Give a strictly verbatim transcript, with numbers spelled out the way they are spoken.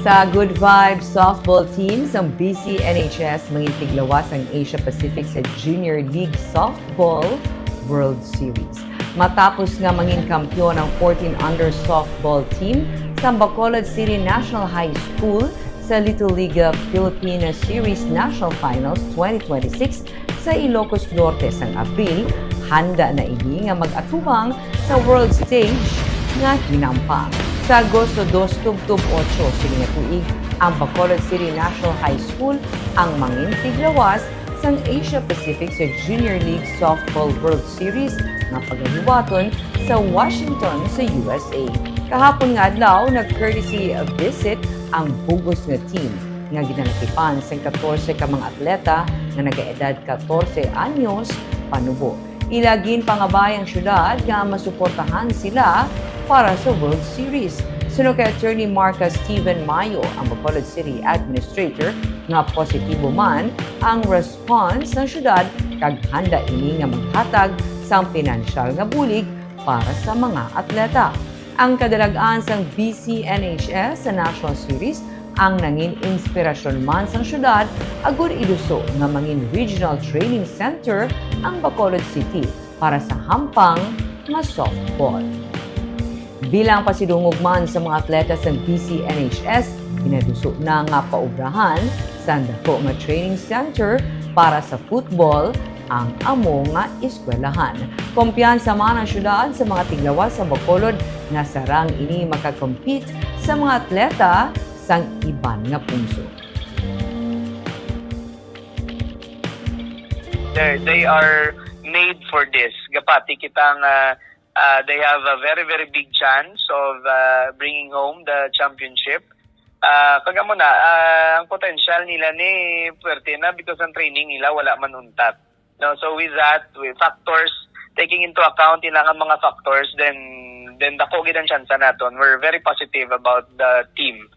Sa Good Vibes softball team sang B C N H S, mangintiglawas ang Asia Pacific sa Junior League Softball World Series. Matapos nga mangin kampiyon ang fourteen under softball team sa Bacolod City National High School sa Little League Philippine Series National Finals twenty twenty-six sa Ilocos Norte sang Abril, handa na ini nga mag-atubang sa world stage nga hinampang. Sa Agosto dos tubtob otso sini nga tuig, ang Bacolod City National High School ang mangintiglawas sang Asia Pacific sa Junior League Softball World Series nga pagahiwaton sa Washington sa U S A. Kahapon nga adlaw, nag-courtesy visit ang bug-os nga team nga ginalakipan sang katorse ka mga atleta nga nagaedad katorse anyos panubo. Ila ginpangabay ang syudad nga masuportahan sila para sa World Series. Suno kay Attorney Marcus Steven Mayo, ang Bacolod City Administrator, nga positibo man ang response sang syudad kag handa ini nga maghatag sang pinansyal nga bulig para sa mga atleta. Ang kadalag-an sang B C N H S sa National Series ang nangin inspirasyon man sang syudad, agud iduso nga mangin regional training center ang Bacolod City para sa hampang nga softball. Bilang pasidungog man sa mga atleta sang B C N H S, ginaduso na nga paubrahan sang dako nga training center para sa football ang amo nga eskwelahan. Kumpiyansa man ang syudad sa mga tiglawas sa Bacolod nga sarang ini makakompete sa mga atleta sang iban nga pungso. They, they are made for this. Gapati kita nga uh, they have a very, very big chance of uh, bringing home the championship. Uh, kag amo na, uh, ang potential nila ni puwerte na because ang training nila wala man untat. No, so with that, with factors, taking into account ilang mga factors, then then dako gid ang tsansa naton. We're very positive about the team.